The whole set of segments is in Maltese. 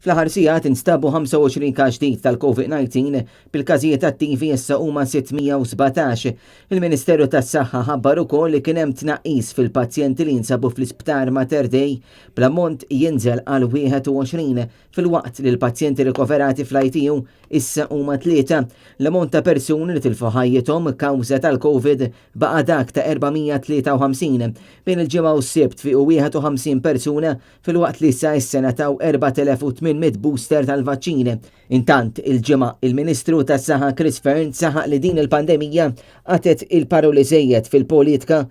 Fl-aħħar sigħat instabu 25 każ ġdid tal-COVID-19 bil-każijiet attivi issa huma 617. Il-Ministeru tas-Saħħa ħabbar ukoll li kien hemm tnaqqis fil-pazjenti li jinsabu fl-Isptar Mater Dei bl-ammont jinżel għal 21 filwaqt li l-pazjenti rikoverati fl-ITU issa huma tlieta. L-ammont ta' persuni li tilfu ħajjithom kawża tal-Covid baqa' dak ta' 453. Bejn il-Ġimgħa u s-Sibt fiqu 51 persuna filwaqt li sa issa ngħataw 4,800 booster tal-vaċċin. Intant, il-Ġimgħa, il-Ministru tas-Saħħa Chris Fearne saħaq li din il-pandemija qatgħet il-paroli żejjed fil-politka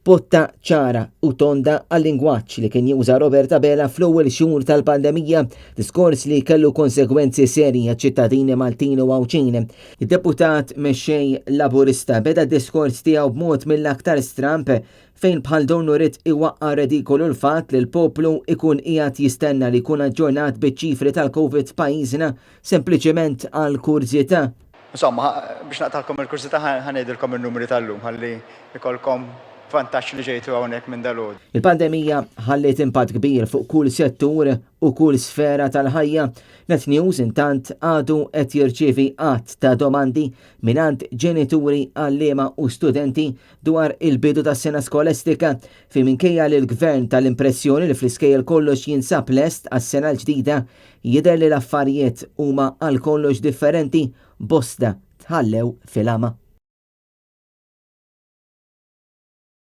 botta ċara u tonda għal-lingwaġġ li kien juża Robert Abela fl-ewwel xhur tal-pandemija, diskors li kellu konsegwenzi serji għaċ-ċittadini Maltin u Għawdxin. Id-deputat mexxej Laburista beda d-diskors tiegħu b'mod mill-aktar stramb fejn bħal donnu ried iwaqqa' redikolu l-fatt li l-poplu ikun qiegħed jistenna li jkun aġġornat biċ-ċifri tal-Covid f'pajjiżna sempliċement għal kurżità. Insomma, biex naqtagħlkom il-kurżità ħa ngħidilkom in-numri tal-lum ħalli jkollkom vantaġġ li ġejtu hawnhekk minn dalgħodu. Il-pandemija ħalliet impatt kbir fuq kull settur u kull sfera tal-ħajja. Net News intant għadu qed jirċievi għadd ta' domandi mingħand ġenituri, għalliema u studenti dwar il-bidu tas-sena skolestika fejn minkejja li l-Gvern ta l-impressjoni li fl-iskejjel kollox jinsab lest għas-sena l-ġdida, jidher li l-affarijiet huma għal kollox differenti, bosta tħallew fil-għama.